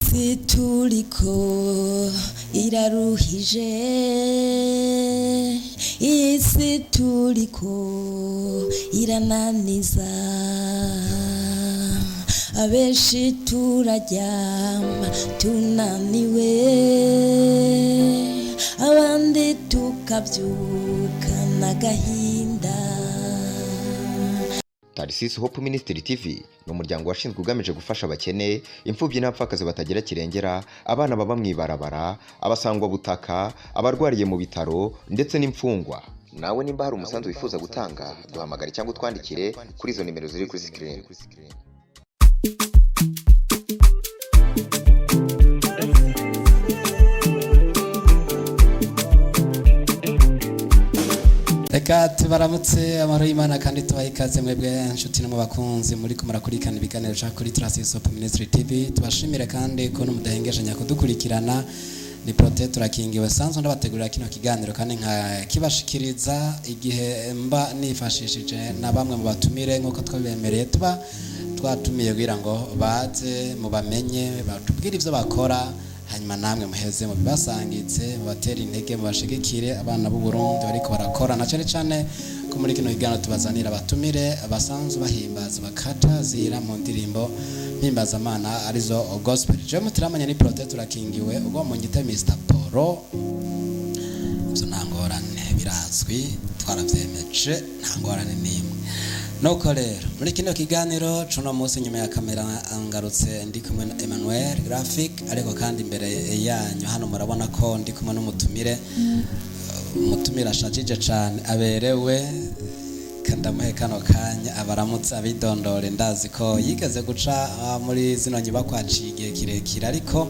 Si turiko iraruhije, iyi si turiko irananiza. Abenshi turaryama tunaniwe, abandi tukabyuka n'agahinda. Tarisisi Hope Ministry TV ni umuryango washinzwe ugamije gufasha abakene, imfubyi n'abapfakazi batagira kirengera, abana baba mu ibarabara, abasangwabutaka, abarwariye mu bitaro ndetse n'imfungwa. Nawe nimba hari umusanzu wifuza gutanga, duhamagare cyangwa utwandikire kuri izo nimero ziri kuri sikirini. Reka tubaramutse, amahoro y'Imana, kandi tubahe ikaze mwebwe nshuti no mu bakunzi muri ko murakurikirana ibiganiro bya kuri Trust Hope Ministry TV. Tubashimire kandi ko mudahengeshanya kudukurikirana. Ni Prote turakingiwe, sanzwe ndabategurira kino kiganiro kandi nkakibashikiriza igihe mba nifashishije na bamwe mu batumire, nk'uko twabibemereye, tuba twatumiye kugira ngo baze mubamenye, batubwire ibyo bakora, hanyuma namwe muheze mubibasangitse, mubatere intege, mubashigikire abana b'u Burundi bariko barakora, na cyane cyane ko muri kino kiganiro tubazanira abatumire basanzwe bahimbaza bakatazira mu ndirimbo mpimbazamana, arizo gospel. Jewe mutiramanye ni Prote turakingiwe, ubwo mu ngite Mr Poro. Ibyo nta ngorane, birazwi, twarabyemeje, nta ngorane n'imwe. Nuko rero muri kino kiganiro cuno munsi, nyuma ya kamera ngarutse ndi kumwe na Emmanuel Graphic, ariko kandi imbere yanyu hano murabona ko ndi kumwe n'umutumire, umutumire ashajije cane, aberewe. Ndamuhe kano kanya abaramutse, abidondore. Ndazi ko yigeze guca muri zino nyubakwa, haciye igihe kirekire, ariko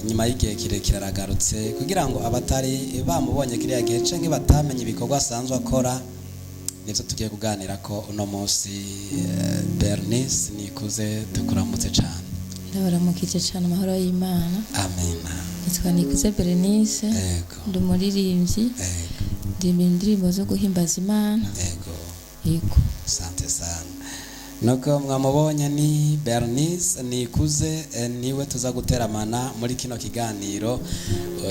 inyuma y'igihe kirekire aragarutse kugira ngo abatari bamubonye kiriya gihe canke batamenye ibikorwa asanzwe akora, nivyo tugiye kuganira ko uno munsi. Bernice Nikuze, tukuramutse cane. Ndabaramukije cyane, amahoro y'Imana. Amina. Nitwa Nikuze Berenice. Ndi umuririmbyi. Ndirimba indirimbo zo guhimbaza Imana. Yego. Sante sana. Nuko mwamubonye, ni Bernice Nikuze, niwe tuza guteramana muri kino kiganiro.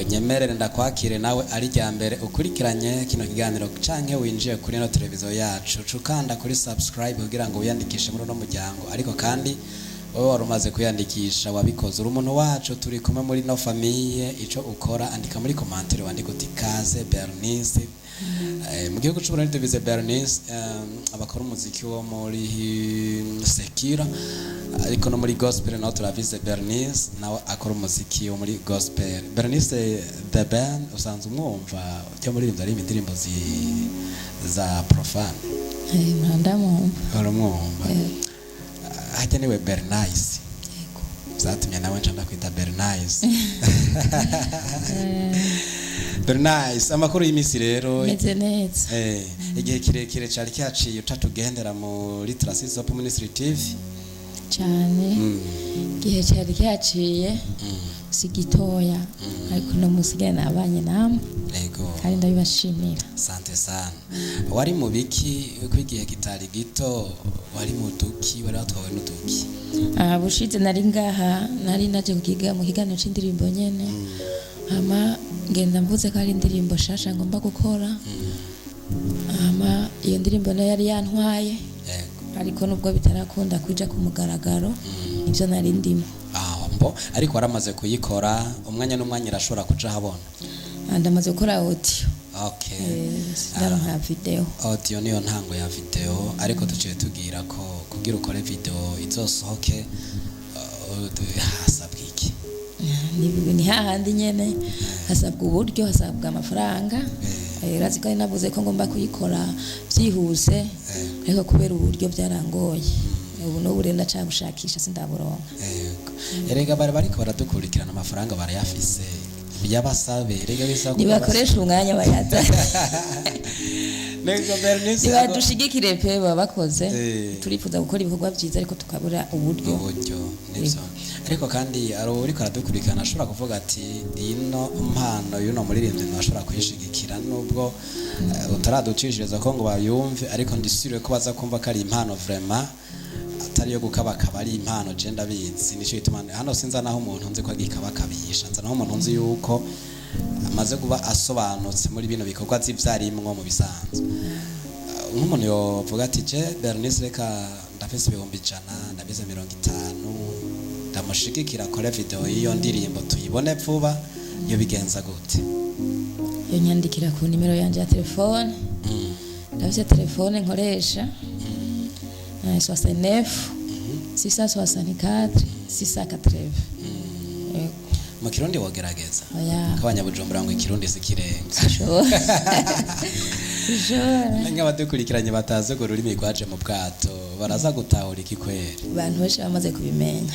Nyemerere ndakwakire, nawe ari rya mbere ukurikiranye kino kiganiro canke winjiye kuri ino televiziyo yacu, cukanda kuri subscribe kugira ngo wiyandikishe muri uno muryango. Ariko kandi wowe wari umaze kwiyandikisha, wabikoze, uri umuntu wacu, turi kumwe muri no famille. Ico ukora, andika muri commentaire, wandika uti "Kaze Bernice". Mu gihugu c'Uburundi tubize Bernice abakora umuziki wo muri Sekira, ariko no muri gospel naho turabize Bernice, nawe akora umuziki wo muri gospel. Bernice The Ben usanzwe umwumva cyo muri ari indirimbo za profane. Ndamwumva. Uramwumva? Yego. Hajya niwe Bernice. Yego. Vyatumye nawe nca ndakwita Bernice. Bernice, amakuru y'imisi rero? Meze neza. Igihe kirekire cari kihaciye utatugendera muri Tracis Hope Ministry TV. Cyane, igihe cyari cyaciye si gitoya, ariko uno munsi ngene nabanye namwe kandi ndabibashimira. Sante sana. Wari mu biki ko igihe kitari gito? Wari mu duki? Wari watwawe n'uduki? Ah, bushize nari ngaha, nari naje kukiga mu kiganiro c'indirimbo nyene, hama ngenda mvuze ko ari indirimbo shasha ngomba gukora, hama iyo ndirimbo nayo yari yantwaye, ariko nubwo bitarakunda kuja ku mugaragaro, nivyo nari ndimo. Ah, mbo ariko waramaze kuyikora, umwanya n'umwanya irashobora kuja habona. Ah, ndamaze gukora audio. Ndaronka video. Audio niyo ntango ya video, ariko tuciye tubwira ko kugira ukore video izosohoke, hasabwa iki? Ni hahandi nyene, hasabwa uburyo, hasabwa amafaranga. Urazi ko navuze ko ngomba kuyikora byihuse, ariko kubera uburyo byarangoye. Ubu n'ubu rero ndacabushakisha, sindaburonka. Yego. Erega bari bariko baradukurikirana, amafaranga barayafise, biyabasabe erega bisaba ko Nibakoresha umwanya bayaza. Nego Bernice Nibadushigikire pe, baba bakoze. Turifuza gukora ibikorwa byiza, ariko tukabura uburyo. Uburyo nibyo, ariko kandi ari uriko aradukurikirana ashobora kuvuga ati ino mpano y'uno muririmbyi ntashobora kuyishigikira, nubwo utaraducishiriza ko ngo bayumve, ariko ndisubire ko baza kumva ko ari impano vraiment. atari yo gukabakaba, ari impano. Je ndabizi, nico gituma hano sinza naho umuntu nzi ko agikabakabisha, nza naho umuntu nzi yuko amaze kuba asobanutse muri bino bikorwa z'ivyarimwo mu bisanzwe. Nk'umuntu yovuga ati: "Je Bernice, reka ndafise 100,000, ndafise 50, ndamushigikira akore video y'iyo ndirimbo tuyibone vuba", yo bigenza gute? Iyo nyandikira ku nimero yanje ya telefone. Ndafise telefone nkoresha, 69 664 680. Yego. Mu Kirundi wogerageza? Oya. Ko abanyabujumbura ngo ikirundi si kirenga. Sishobora, sishobora. Nk'abadukurikiranye batazi urwo rurimi rwaje mu bwato baraza gutahura iki kweri? Abantu benshi bamaze kubimenya.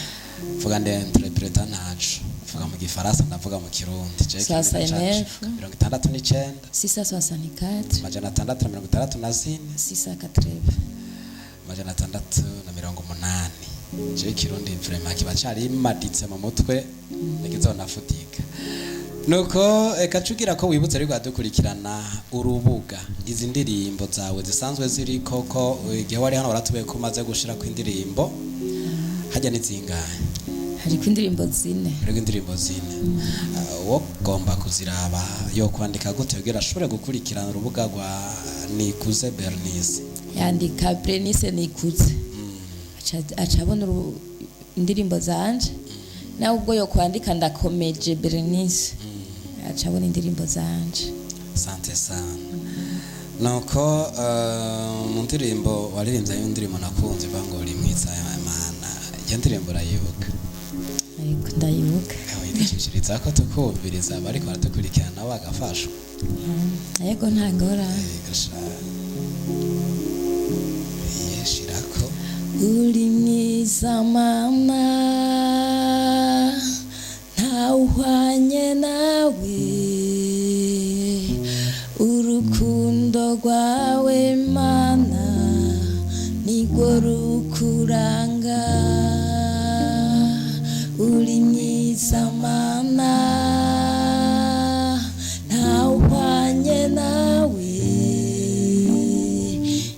Vuga ndentrepreta ntaco, vuga mu Gifaransa, ndavuga mu Kirundi. Je Sasa Kirundi cacu. neuf. 69. 664. 664. 680. 680. Je Kirundi vraiment kiba carimaditse mu mutwe, ntikizonafutika. Nuko eka cugira ko wibutse ariko adukurikirana urubuga izi ndirimbo zawe zisanzwe ziriko, ko igihe wari hano waratubiye ko umaze gushirako indirimbo hajya n'izingahe? Hariko indirimbo zine. Hariko indirimbo zine. Wogomba kuziraba yo kwandika gute kugira ashobore gukurikirana urubuga rwa Nikuze Bernice? Yandika Bernice Nikuze, aca abona indirimbo zanje. Nawe ubwo yo kwandika Ndakomeje Bernice, aca abona indirimbo zanje. Sante sana. Nuko mu ndirimbo waririmbye, ayo ndirimbo nakunze ivuga ngo uri mwiza Mana, iyo ndirimbo urayibuka? Ariko ndayibuka. Widukishiriza ko tukumviriza, bariko baradukurikirana nabo bagafashwa. Yego, nta ngorane. Yego sha. Iye, shirako. Uri mwiza mama, ntawuhwanye nawe. Urukundo rwawe mana nirwo rukuranga. Uri mwiza mana, ntawuhwanye nawe.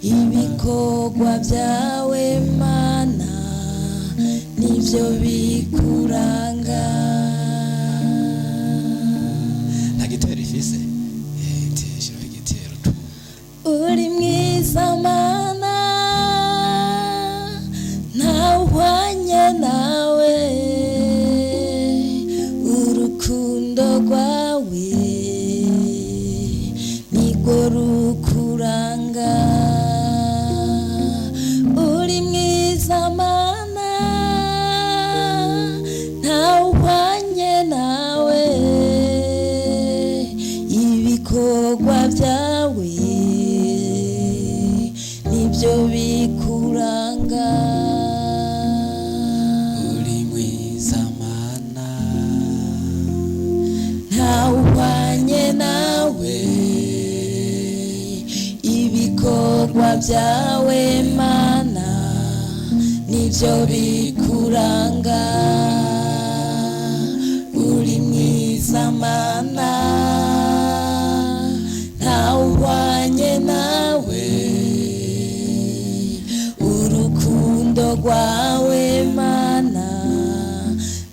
Ibikorwa byawe mana nibyo bikuranga. Nta gitero ifise? Shiraho igitero tu. Uri mwiza mana, ntawuhwanye nawe. Urukundo rwawe nirwo rukuranga. Uri mwiza mana, ntawuhwanye nawe. Ibikorwa byawe nibyo bikuranga. Uri mwiza Mana, ntawuhwanye nawe. Ibikorwa byawe mana nibyo bikuranga. Uri mwiza mana, ntawuhwanye nawe. Urukundo rwawe mana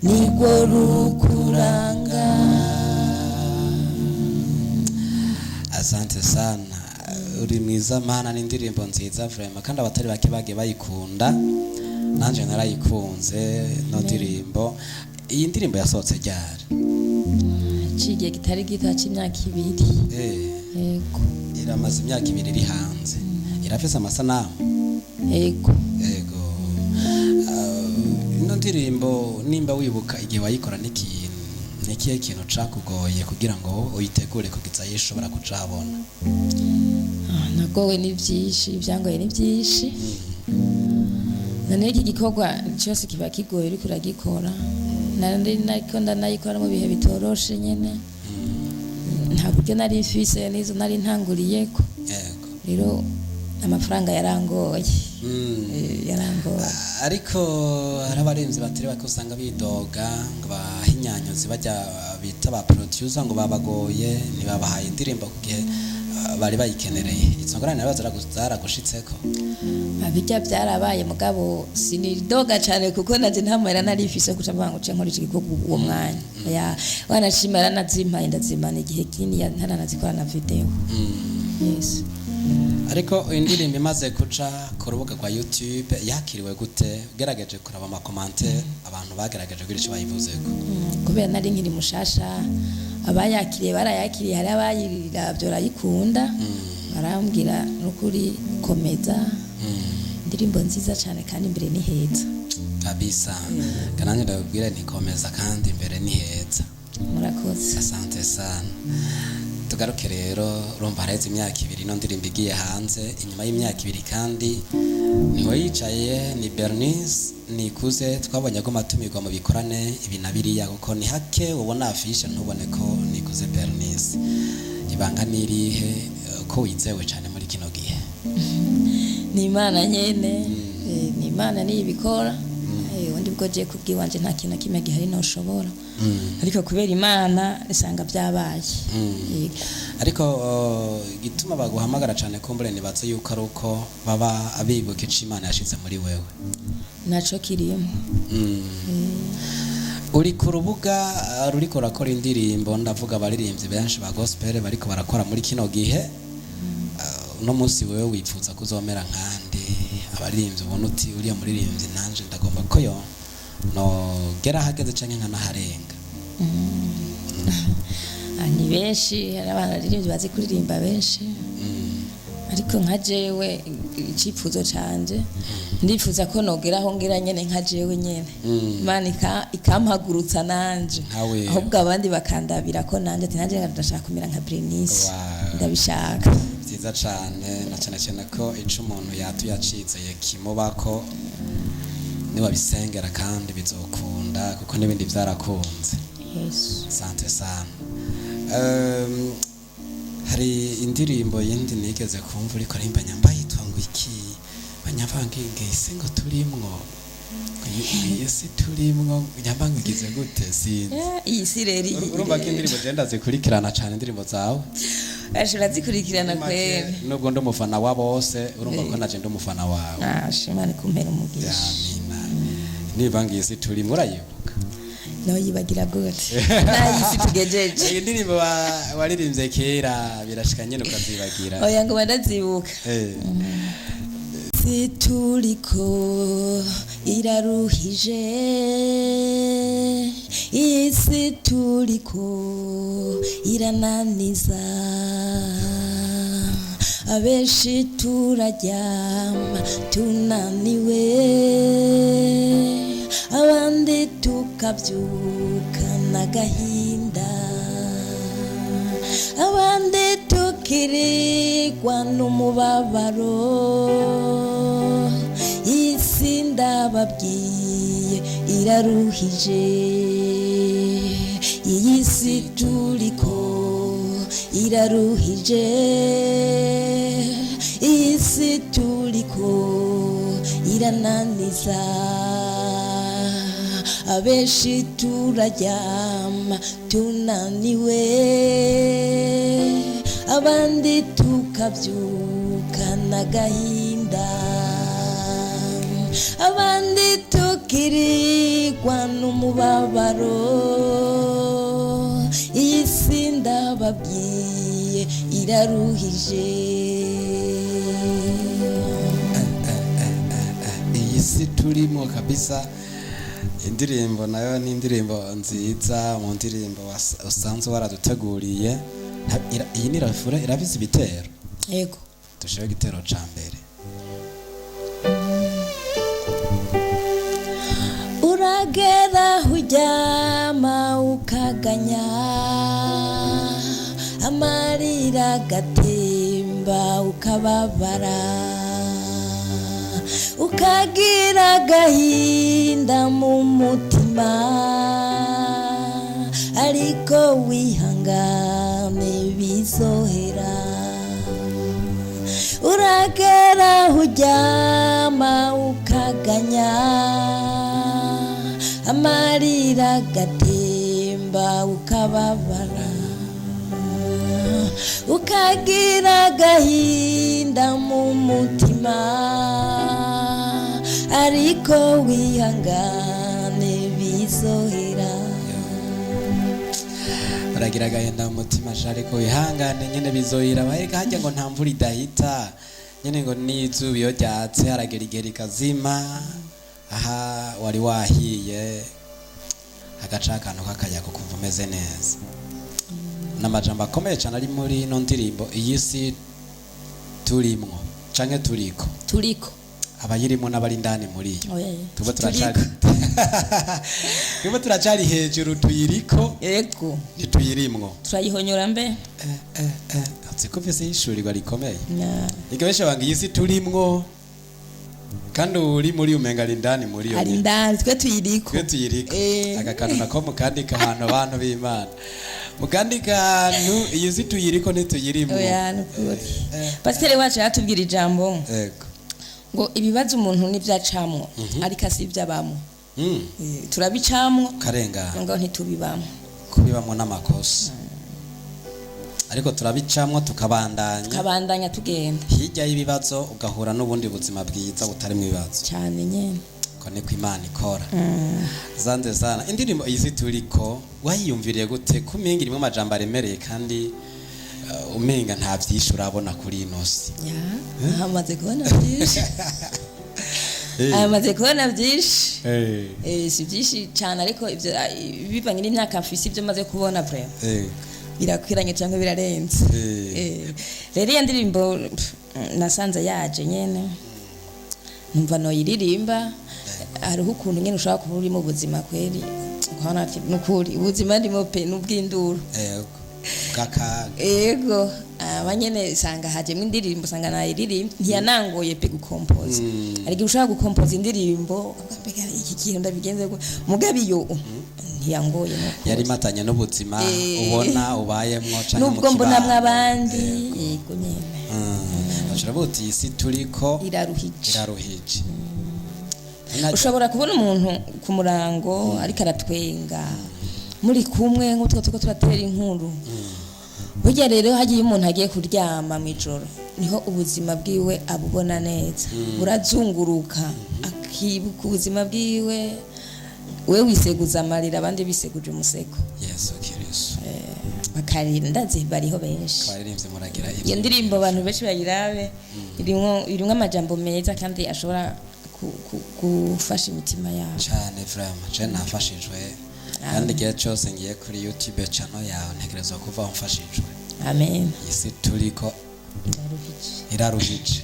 nirwo rukuranga. Asante sana. Uri mwiza Mana ni indirimbo nziza vraiment, kandi abatari bake bagiye bayikunda, nanje narayikunze no ndirimbo. Iyi ndirimbo yasohotse ryari? Cigihe kitari gito c'imyaka 2. Yego. Iramaze imyaka 2 iri hanze. Irafise amasanamu? Yego. Yego. Ino ndirimbo, nimba wibuka igihe wayikora, n'ikintu ni ikihe kintu cakugoye kugira ngo uyitegure kugeza aho ishobora kuja habona? Nagowe ni byinshi, ibyangoye ni byinshi. None iki gikorwa cyose kiba kigoye uriko uragikora. Nari nariko ndanayikora mu bihe bitoroshe nyene, nta buryo nari mfise, n'izo nari ntanguriyeko. Rero amafaranga yarangoye. Yarangoye. Ariko hari abarinzi batari bake usanga bidoga ngo bahinyanyozi bajya bita ba producer ngo babagoye, ntibabahaye indirimbo ku gihe. bari bayikenereye. Izo ngorane nazo zaragushitseko? Abijya byarabaye, mugabo sinidoga cyane kuko naje nta mahera nari mfise kuca mvuga ngo nce nkora iki gikorwa uwo mwanya. Ya wanashima yaranazimpaye, ndazimana igihe kinini ntaranazikora na video. Yes. Ariko indirimbo imaze kuja ku rubuga rwa YouTube yakiriwe gute, ugerageje kuraba ama commentaires abantu bagerageje kugira icyo bayivuzeko? Kubera nari nkiri mushasha, abayakiriye barayakiriye, hari abayiravye barayikunda, barambwira n'ukuri komeza, indirimbo nziza cyane kandi imbere ni heza. Kabisa, kananje ndababwira ntikomeza kandi imbere ni heza. Murakoze. Asante sana. Tugaruke rero, urumva haraheze imyaka 2 ino ndirimbo igiye hanze. Inyuma y'imyaka 2 kandi niho yicaye ni Bernice Nikuze, twabonye aguma atumirwa mu bikorane ibi na biriya, kuko ni hake ubona afishe ntubone ko Nikuze Bernice. Ibanga ni irihe ko wizewe cyane muri kino gihe? Ni Imana nyene, ni Imana niyo ibikora. Ubundi bwo je kubwiwanje nta kintu na kimwe gihari noshobora, ariko kubera Imana isanga byabaye. Yego. Ariko igituma baguhamagara cyane kumbure nibaze yuko ari uko baba abibuka ico Imana yashize muri wewe. Naco kirimo. Uri ku rubuga ruriko urakora indirimbo, ndavuga abaririmbyi benshi ba gospel bariko barakora muri kino gihe. Uno munsi wewe wifuza kuzomera nkande? Abaririmbyi ubona uti uriya muririmbyi nanje ndagomba ko yo nogera ahageze canke nkanaharenga. Ah, ni benshi, hari abantu baririmbyi bazi kuririmba benshi, ariko nka jewe icyifuzo canje ndifuza ko nogera aho ngera nyene nka jewe nyene, Imana ikampagurutsa nanje, Nkawe. ahubwo abandi bakandabira ko nanje ati nanje ndashaka kumera nka Bernice. Wow. Ndabishaka. Vyiza cane, na cane cane ko ico umuntu yatuye acizeye kimubako, niwabisengera kandi bizokunda kuko n'ibindi vyarakunze. Yesu. Asante sana. Hari indirimbo yindi nigeze kumva uriko arimba nyamba yitwa ngo iki, banyavanginge isi ngo turimwo, ngo iyi si turimwo nyamba ngo igize gute, sinzi. Yeah, iyi si rero Urumva ko indirimbo je ndazikurikirana cane, indirimbo zawe. Asha, urazikurikirana kweri. Nubwo ndi umufana wa bose, urumva ko naje ndi umufana wawe. Asha, Imana ikumpera umugisha. Amina. Niba ngiyi si turimwo urayibuka? Noyibagira gute nayi si tugejeje? Iyi ndirimbo waririmbye kera birashika nyene ukazibagira. Oya, ngo barazibuka. Si turiko iraruhije, iyi si turiko irananiza, abenshi turaryama tunaniwe, abandi tukabyukana agahinda, abandi tukirirwa n'umubabaro. Isi ndababwiye iraruhije, iyi si turiko iraruhije, iyi si turiko irananiza, abenshi turaryama tunaniwe, abandi tukabyukana agahinda, abandi tukirirwa n'umubabaro. Iyi si ndababwiye iraruhije. Iyi si turimo kabisa, indirimbo nayo ni indirimbo nziza mu ndirimbo usanzwe waraduteguriye. Iyi ni rafure irafise ibitero. Yego. Dushireho igitero ca mbere. Uragera aho uryama ukaganya, amarira agatemba, ukababara, ukagira agahinda mu mutima, ariko wihangane bizohera. Uragera aho uryama ukaganya, amarira agatemba, ukababara. Ukagira agahinda mu mutima, ariko wihangane bizohera. Uragira agahinda mu mutima sha, ariko wihangane nyene bizohira. Bareka hajya ngo nta mvura idahita nyene, ngo n'izuba iyo ryatse haragera igihe rikazima, aha wari wahiye hagaca akantu k'akayaga ukumva umeze neza. Ni amajambo akomeye cyane ari muri ino ndirimbo, iyi si turimwo canke turiko. Turiko. Abayirimo n'abari indani muri yo. Oya, oya. Tuba turacari, tuba turacari hejuru, tuyiriko. Yego. Ntituyirimwo. Turayihonyora mbe. Nzi ko mfise ishurirwa rikomeye. Na- Ega benshi banga iyi si turimwo, kandi uri muri umenga ari indani muri yo Hari nyene. indani, twe tuyiriko. Twe tuyiriko. Aka kantu nako mukandika ahantu, abantu b'Imana, mukandika ahantu, iyi si tuyiriko ntituyirimwo. Oya, nukuri pasiteri wacu yatubwira ijambo Yego. ngo ibibazo umuntu n'ivyacamwo ariko si ivy'abamwo. Turabicamwo Karengana. ngo ntitubibamwo. Kubibamwo n'amakosa, ariko turabicamwo tukabandanya. Tukabandanya tugenda. Hirya y'ibibazo ugahura n'ubundi buzima bwiza butarimo ibibazo. Cyane nyene. Ko niko Imana ikora. Zanze sana indirimbo iyi si turiko, wayiyumviriye gute kumenga irimo amajambo aremereye kandi umenga nta vyinshi urabona kuri ino si? Ya, amaze kubona byinshi, amaze kubona byinshi. Si byinshi cyane, ariko ibyo bivanye n'imyaka mfise, ibyo maze kubona vraiment birakwiranye cyangwa birarenze. Rero iyo ndirimbo nasanze yaje nyene, numva noyiririmba. Hariho ukuntu nyene ushobora kuba uri mu buzima kweri, ukabona ati nukuri ubuzima ndimo pe n'ubw'induru. Yego, bw'akaga. Ego, aba nyene usanga hajemwo indirimbo, usanga nayiririmba ntiyanangoye pe gukompoza. Hari igihe ushobora gukompoza indirimbo ukavuga, mbega iki kintu ndabigenze gute? Mugabo iyo ntiyangoye nukuri. Yari imatanye n'ubuzima ubona ubayemwo canke mu Nubwo mbonamwo kibano. abandi, yego nyene. Bashobora buti iyi si turiko iraruhije. Iraruhije. Ushobora kubona umuntu ku murango ariko aratwenga muri kumwe nk'utwo tuko turatera inkuru. Burya rero hagiye umuntu agiye kuryama mu ijoro, niho ubuzima bwiwe abubona neza, burazunguruka, akibuka ubuzima bwiwe. We wiseguza amarira, abandi biseguje umuseko. Yesu Kristo. Bakarira, ndazi bariho benshi. Twaririmbye muragira Iyo ndirimbo abantu benshi bayirabe, irimwo amajambo meza kandi ashobora gufasha imitima yabo. Cyane vraiment, je nafashijwe, kandi igihe cyose ngiye kuri YouTube channel yawe ntegerezwa kuva mfashijwe. Amen. Iyi si turiko Iraruhije. Iraruhije,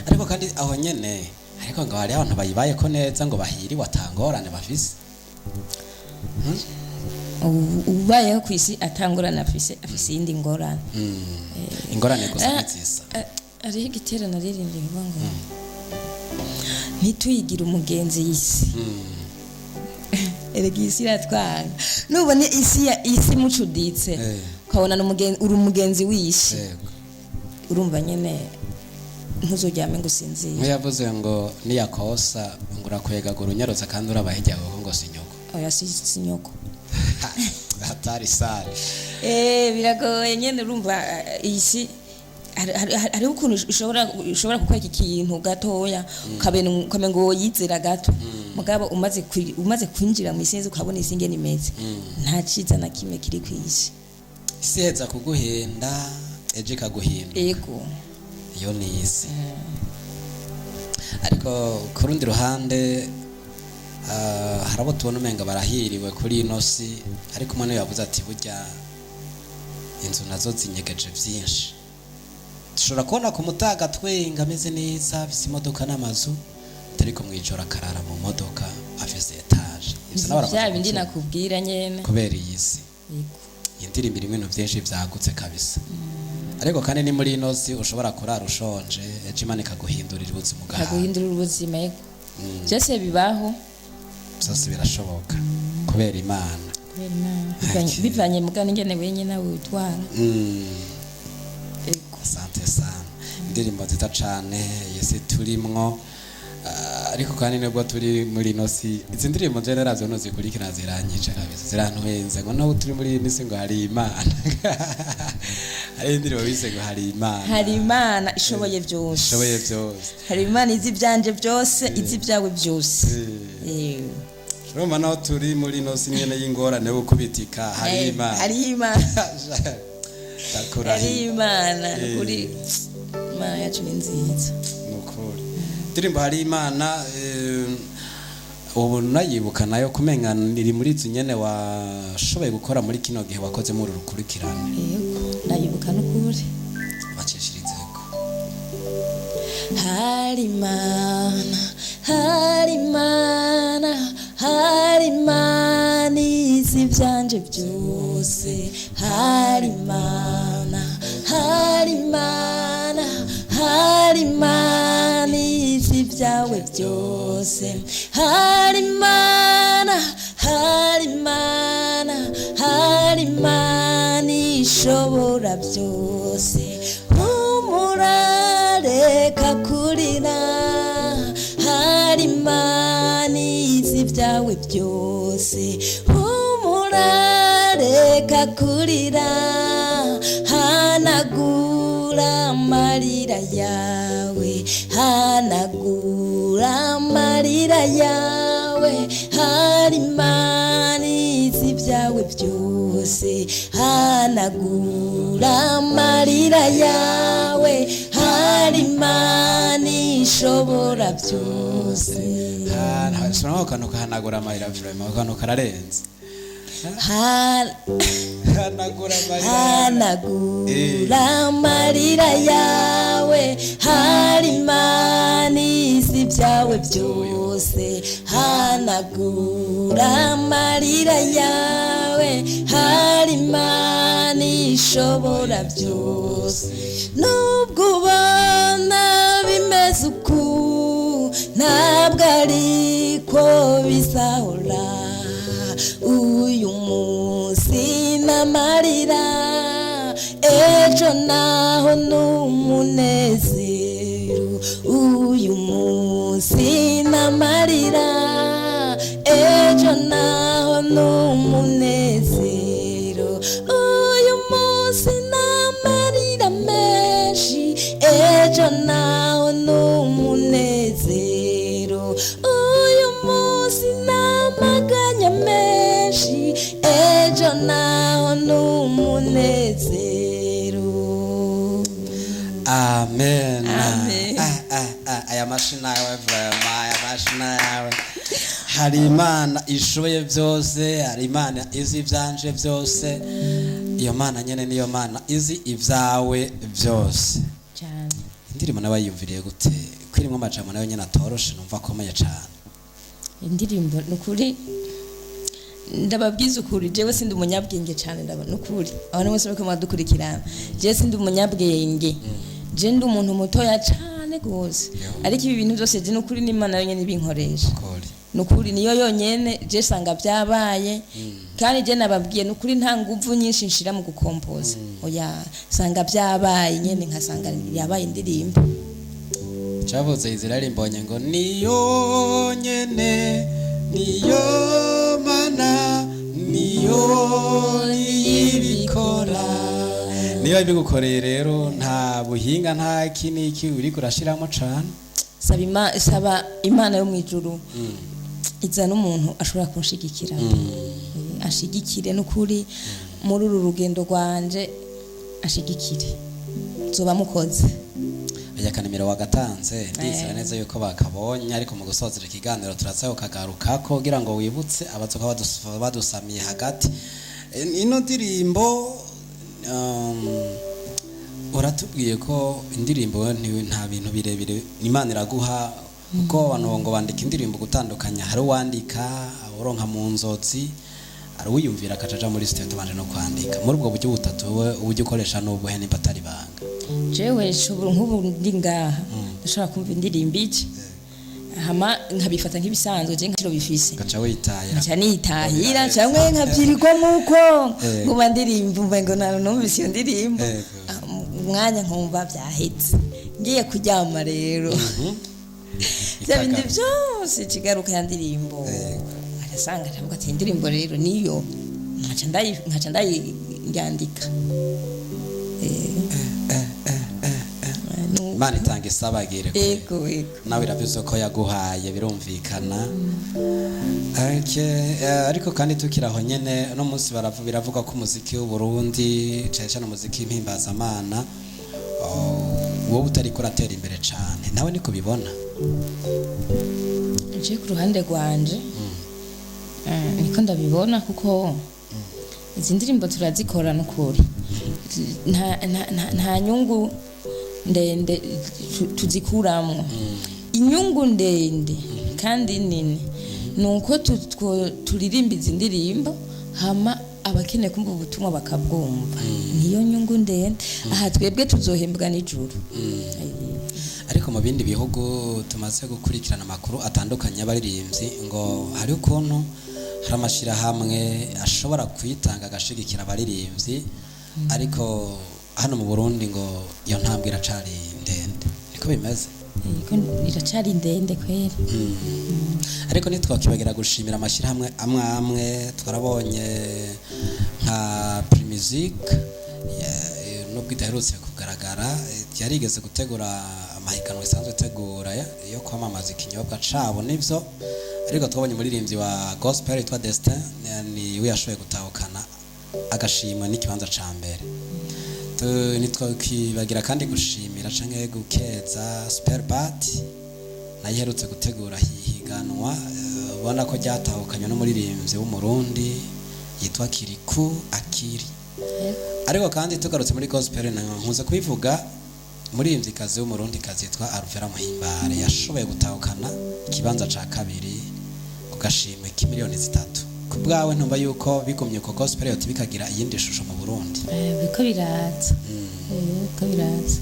ariko kandi aho nyene, ariko ngo hariho abantu bayibayeko neza ngo bahiriwe atangorane bafise. Ubayeho ku isi atangorane afise, afise iyindi ngorane. Ingorane gusa ntizisa. Hariho igitero naririmbye bivuga ngo ntituyigire umugenzi y'isi. Erega isi iratwanga, nubona isi isi mucuditse, ukabona ni uri umugenzi w'isi, urumva nyene ntuzoryame ngo usinzire. Nk'iyavuze ngo niyakosa ngo urakwegagura unyarutse kandi uraba hirya yawe ngo si nyoko. Oya, si nyoko. Hatari sare. Biragoye nyene, urumva iyi si hariho ukuntu ushobora gukora iki kintu gatoya ukamenga ngo woyizera gato, mugabo umaze kwinjira mu isi neza ukabona isi ingene imeze, nta ciza na kimwe kiri ku isi. Isi iheza kuguhenda ejo ikaguhinda. Ego. Iyo ni isi, ariko ku rundi ruhande hari abo tubona umenga barahiriwe kuri ino si, ariko umwe niwe yavuze ati burya inzu nazo zinyegeje byinshi. Dushobora kubona ku mutaga twenga ameze neza, afise imodoka n'amazu, ariko mu ijoro akarara mu modoka afise etaje. Ivyo nawe aramaze Vya bindi kuvyumva. nakubwira nyene. Kubera iyi si. Yego. Iyi ndirimbo irimo ibintu byinshi byagutse kabisa, ariko kandi ni muri ino si ushobora kurara ushonje, ejo Imana ikaguhindurira ubuzima ugahaga. Kaguhindurira ubuzima, yego, byose bibaho. Byose birashoboka kubera Imana. Kubera Imana. Bivanye mugabo ingene wenyene nawe witwara. Ego. Asante sana, indirimbo nziza cane, iyi si turimwo. Ah, ariko kandi nubwo turi muri ino si, izi ndirimbo nje naravyo nuzikurikirana ziranyica kabisa, zirantwenza ngo naho turi muri ino si ngo hari Imana. Hari indirimbo bise ngo hari Imana. Hari Imana ishoboye byose. Ishoboye byose. Hari Imana izi ibyanje byose, izi ibyawe byose. Urumva naho turi muri ino si nyene y'ingorane yo gukubitika, hari Imana. Hari Imana. Ndakurahiye. Hari Imana. Kuri Imana yacu ni nziza. Nukuri indirimbo hari Imana, ubu nayibuka nayo kumenga iri muri izi nyene washoboye gukora muri kino gihe wakoze muri uru rukurikirane. Yego, nayibuka n'ukuri. Bacishirizeko. Hari Imana, hari Imana, hari Imana izi ibyanje byose. Hari Imana, hari Imana, hari Imana izi ibyawe byose. Hari Imana, hari Imana, hari Imana ishobora byose. Humura, reka kurira, hari Imana izi ibyawe byose. Humura, reka kurira, hanagura amarira yawe, hanagura amarira yawe. Hari Imana izi ibyawe byose, hanagura amarira yawe. Hari Imana ishobora byose. Sura akantu kahanagura amarira, vraiment akantu kararenze. Hanagura amarira yawe. Hanagura amarira yawe, hari Imana izi ibyawe byose. Hanagura amarira yawe, hari Imana ishobora byose. Nubwo ubona bimeze uku, ntabwo ariko bizahora. Uyu munsi n'amarira, ejo naho n'umunezero. Uyu munsi n'amarira, ejo naho n'umunezero. Uyu munsi n'amarira menshi, ejo naho n'umunezero. Uyu munsi n'amaganya menshi, ejo naho n'umunezero. Amen. Amen. Ah, ah, ah, aya mashina yawe vraiment, aya mashina yawe. Hari Imana ishoboye byose, hari Imana izi ibyanje byose. Iyo Mana nyene niyo Mana izi ibyawe byose. Cyane. Indirimbo nawe yiyumviriye gute, ko irimo amajambo nayo nyene atoroshe, numva akomeye cane? Indirimbo ni ukuri, ndababwiza ukuri, jewe sindi umunyabwenge cyane. Ndabona ukuri abantu bose bariko baradukurikirana, jewe sindi umunyabwenge, je ndi umuntu mutoya cyane rwose, ariko ibi bintu byose je nukuri n'Imana yonyene ibinkoresha. Kori. Nukuri niyo yonyene, je sanga byabaye. Kandi je nababwiye nukuri, nta nguvu nyinshi nshira mu gukompoza, oya, sanga byabaye nyene, nkasanga yabaye indirimbo. Cavuze Israel mbonye ngo niyo nyene, niyo Mana, niyo ibikora. Niba bigukoreye rero, nta buhinga, nta kiniki uriko urashiramo cane. Saba Imana yo mu ijuru izana umuntu ashobora kunshigikira, ashigikire n'ukuri muri uru rugendo rwanje, ashigikire, nzoba mukoze. Ajya kanimero wagatanze, ndizera neza yuko bakabonye, ariko mu gusozera ikiganiro turaza kukagarukako kugira ngo wibutse abazoka badusamiye hagati. Ino ndirimbo, uratubwiye ko indirimbo nta bintu birebire Imana iraguha, kuko abantu ngo bandika indirimbo gutandukanya, hari uwandika uronka mu nzozi, hari uwiyumvira akaca aja muri studio tubanje no kwandika. Muri ubwo buryo butatu, wowe uburyo ukoresha n'ubuhe, nimba atari ibanga? Jewe nshobora, nk'ubu ndi ngaha, ndashobora kumva indirimbo iki, hama nkabifata nk'ibisanzwe, je nkaciro bifise. Ugaca witahira. Nca nitahira canke nkabyirirwa muko nguma ndirimba, umva ngo numvise iyo ndirimbo. Ah, mu mwanya nkumva byahetse, ngiye kuryama rero. Bya bindi Ikagaruka. byose ikigaruka ya ndirimbo. Arasanga ndavuga ati indirimbo rero niyo nkaca ndayandika. Imana itanga isabagire kwe. Ego, ego. Nawe iravuze ko yaguhaye, birumvikana. Okay, ariko kandi tukiri aho nyene, uno munsi biravuga ko umuziki w'Uburundi, cane cane umuziki w'impimbazamana, oh, wowe utariko uratera imbere cane, nawe niko bibona? Je ku ruhande rwanje, niko ndabibona, kuko izi ndirimbo turazikora n'ukuri nta nyungu ndende tuzikuramwo. Inyungu ndende kandi nini ni uko turirimba izi ndirimbo, hama abakeneye kumva ubutumwa bakabwumva. Niyo nyungu ndende. Aha twebwe tuzohembwa n'ijuru. Ariko mu bindi bihugu tumaze gukurikirana amakuru atandukanye y'abaririmbyi, ngo hari ukuntu hari amashyirahamwe ashobora kuyitanga agashigikira abaririmbyi, ariko hano mu Burundi ngo iyo ntambwe iracari ndende. Niko bimeze? Yego, iracari ndende kweri. Ariko ntitwakibagira gushimira amashyirahamwe amwe amwe. Twarabonye nka Primusic, nubwo idaherutse kugaragara, yarigeze gutegura amahiganwa isanzwe itegura yo kwamamaza ikinyobwa cabo, nivyo. Ariko twabonye umuririmbyi wa gospel witwa Destin, ni we yashoboye gutahukana agashimwa n'ikibanza ca mbere. Ntitwakibagira kandi gushimira canke gukeza Superbat, nayo iherutse gutegura higanwa, ubona ko ryatahukanywe n'umuririmbyi w'Umurundi yitwa Kiriku Akiri. Ariko kandi tugarutse muri gospel, nkunze kubivuga, umuririmbyikazi w'Umurundikazi yitwa Alvera Muhimbare yashoboye gutahukana ikibanza ca kabiri ku gashimwe k'imiliyoni 3. Ku bwawe, ntumva yuko bigumye ko gospel yoti bikagira iyindi shusho mu Burundi? Biriko biraza. Biriko biraza.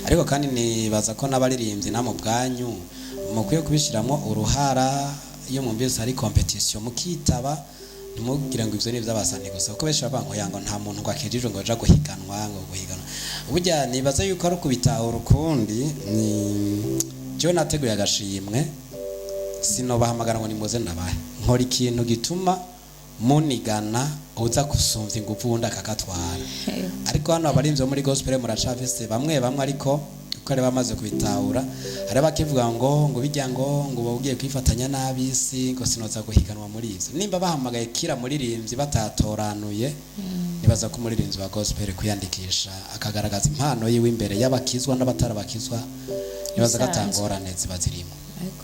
Ariko kandi nibaza ko n'abaririmbyi namwe ubwanyu mukwiye kubishyiramo uruhara. Iyo mwumvise hari competition mukitaba, ntimugire ngo ivyo ni ivy'abasani gusa, kuko benshi bavuga ngo yango nta muntu ngo akijijwe ngo aja guhiganwa, ngo guhiganwa. Burya nibaza yuko ari ukubitahura ukundi. Ni jewe nateguye agashimwe, sinobahamagara ngo nimuze ndabahe. Nkora ikintu gituma munigana, uza gusumvya ingufu wundi akagatwara. Ariko hano abarinzi bo muri gospel muracafise bamwe bamwe, ariko kuko ari bamaze kubitahura, hari abakivuga ngo bijya ngo uba ugiye kwifatanya n'ab'isi, ngo sinoza guhiganwa muri ivyo. Nimba bahamagaye kira muririmbyi batatoranuye, nibaza ko umuririmbyi wa gospel kwiyandikisha akagaragaza impano yiwe imbere y'abakizwa n'abatarabakizwa, nibaza ko Bisanzwe. atangorane ziba zirimo. Ariko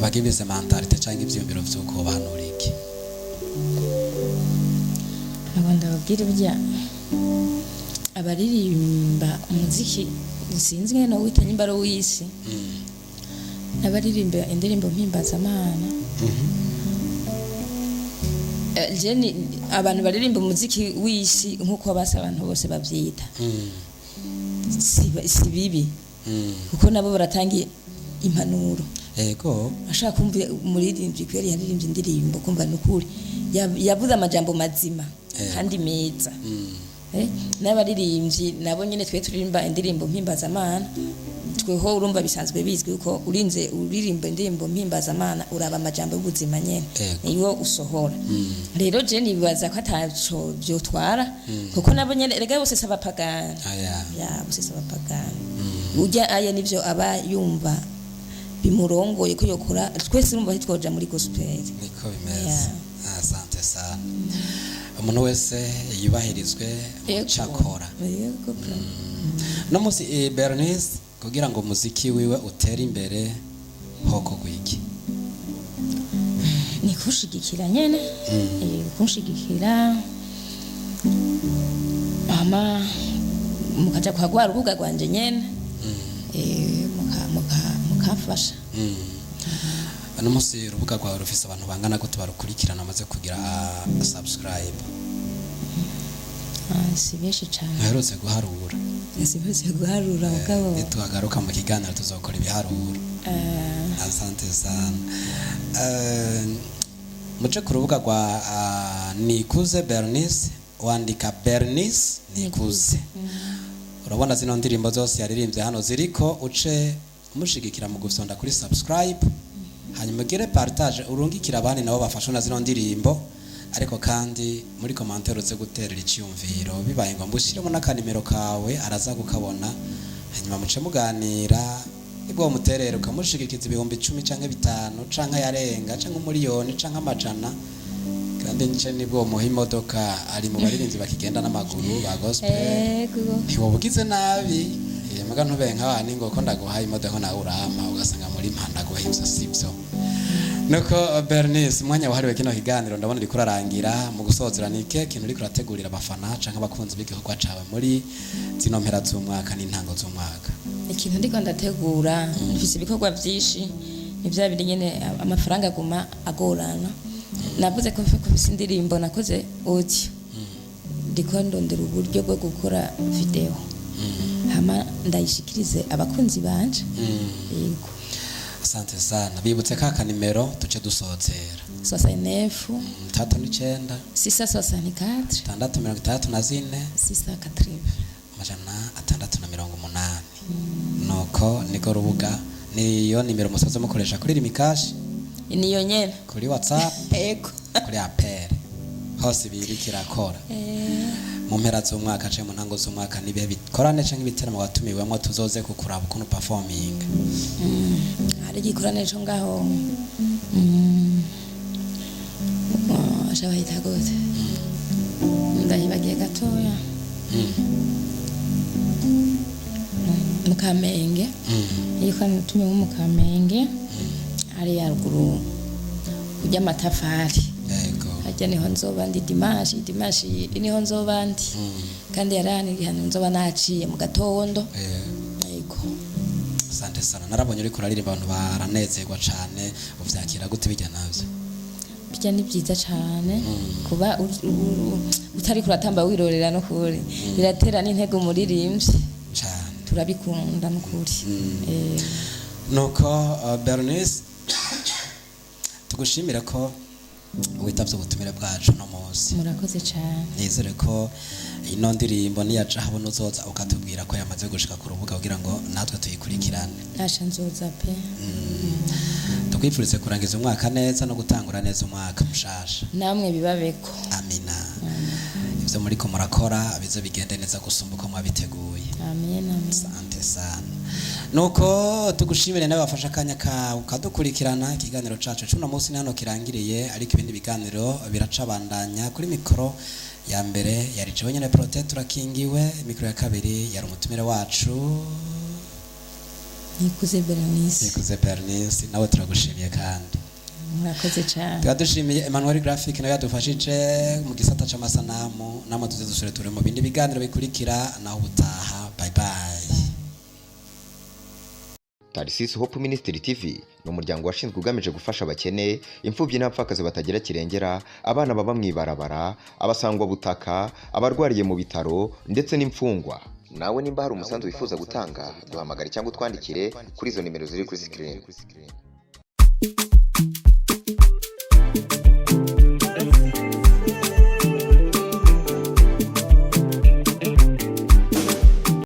Bagibize mentalite canke ivyiyumviro vy'uko bahanura iki? Ntabwo ndababwira, burya abaririmba umuziki sinzi ngene wita nyimba ari uw'isi n'abaririmba indirimbo mpimbazamana. Je abantu baririmba umuziki w'isi nk'uko basa abantu bose bavyita, si bibi, kuko nabo baratanga impanuro. Ashaka kumva umuririmbyi kweri yaririmbye indirimbo, kumva nukuri yavuze amajambo mazima kandi meza. N'abaririmbyi nabo nyine twe turirimba indirimbo mpimbazamana, tweho urumva bisanzwe bizwi ko urinze uririmba indirimbo mpimbazamana uraba amajambo y'ubuzima nyene, niyo usohora. Rero je nibaza ko ataco vyotwara, kuko nabo nyene erega bose s'abapagani. Aya. Ya, bose s'abapagani. Urya aya nivyo aba yumva bimurongoye ko yokora. Twese urumva ntitwoja muri gospel. Niko bimeze. Asante sana. Umuntu wese yubahirizwe mu cyo akora. Yego, bro. No munsi, Bernice, kugira ngo umuziki wiwe utere imbere hokorwa iki? Ni kunshigikira nyene. Kunshigikira, hama mukaja kwa rwa rubuga rwanje nyene. Mukamfasha. Uno munsi urubuga rwawe rufise abantu bangana gute barukurikirana, bamaze kugira subscribe? Ah, si benshi cane. Ntuherutse guharura? Si benshi guharura, mugabo. Nitwagaruka mu kiganiro tuzokora ibiharuro. Asante sana. Muce ku rubuga rwa Nikuze Bernice, wandika Bernice Nikuze, urabona zino ndirimbo zose yaririmbye hano ziriko. Uce Kumushigikira mu gufyonda kuri subscribe, hanyuma ugire partage, urungikire abandi nabo bafashwe na zino ndirimbo. Ariko kandi muri commentaire uze guterera icyumviro, bibaye ngombwa ushyiremo n'akanimero kawe, araza kukabona, hanyuma muce muganira. Nibwo muterera ukamushigikiza 10,000 canke 5 canke yarenga canke 1,000,000 canke amajana, kandi nce nibwo muha imodoka. Ari mu baririmbyi bakigenda n'amaguru ba gospel. Ego. Ntiwoba ugize nabi. Muga ntube nk'abandi ngo ko ndaguhaye imodoka nawe urampa, ugasanga muri mpa ndaguha, ivyo sivyo. Nuko Bernice, umwanya wahariwe kino kiganiro ndabona uriko urarangira. Mu gusozera, ni ikihe kintu uriko urategurira abafana canke abakunzi b'igikorwa cawe muri zino mpera z'umwaka n'intango z'umwaka? Ikintu ndiko ndategura, mfise ibikorwa vyinshi, ni vya bindi nyene, amafaranga aguma agorana. Navuze ko mfise indirimbo nakoze audio, ndiko ndondera uburyo bwo gukora video, hama ndayishikirize abakunzi banje. Yego. Asante sana. Bibutse ka kanimero tuce dusozera. 69 69 664 664 680. 680. Nuko niko rubuga, niyo nimero musoze mukoresha kuri Lumicash? Niyo nyene. Kuri WhatsApp? Yego. Kuri appel, hose biri kirakora. Mu mpera z'umwaka canke mu ntango z'umwaka, nibihe bikorane canke ibiteramo watumiwemwo tuzoze kukuraba ukuntu performing? Hari igikorane co ngaho, oh, bahita gute? Ndahibagiye gatoya. Mu Kamenge. Iyo natumiwe mu Kamenge, hariya haruguru kurya amatafari. Harya niho nzoba ndi dimanche, niho nzoba ndi, kandi yarani nzoba naciye mu gatondo. Yego. Asante sana. Narabonye uriko uraririmba, abantu baranezerwa cane. Uvyakira gute bijya navyo? Bijya ni byiza cane kuba utariko uratamba wirorera, no kuri biratera n'intego umuririmbyi. Cane. Turabikunda n'ukuri. Nuko Bernice, tugushimire ko witavye ubutumire bwacu no munsi. Murakoze cane. Nizere ko ino ndirimbo niyaca habona uzoza ukatubwira ko yamaze gushika ku rubuga kugira ngo natwe tuyikurikirane. Nasha, nzoza pe. Tukwifurize kurangiza umwaka neza no gutangura neza umwaka mushasha. Namwe bibabeko. Amina. Ivyo muriko murakora bize bigende neza gusumba uko mwabiteguye. Amen, amen. Asante sana. Nuko tugushimire nawe wafashe akanya kawe ukadukurikirana. Ikiganiro cacu cuno munsi ni hano kirangiriye, ariko ibindi biganiro biracabandanya. Kuri mikoro ya mbere yari jewe nyene Prote turakingiwe, mikoro ya kabiri yari umutumire wacu Nikuze Berenice. Nikuze Bernice, nawe turagushimiye kandi. Murakoze cane. Tukaba dushimiye Emmanuel Graphic nawe yadufashije mu gisata c'amasanamu. Namwe tuze dusubire turi mu bindi biganiro bikurikira. Naho ubutaha, bye bye. Tarisisi Hope Ministry TV ni umuryango washinzwe ugamije gufasha abakene, imfubyi n'abapfakazi batagira kirengera, abana baba mu ibarabara, abasangwabutaka, abarwariye mu bitaro ndetse n'imfungwa. Nawe nimba hari umusanzu wifuza gutanga, duhamagare cyangwa utwandikire kuri izo nimero ziri kuri screen.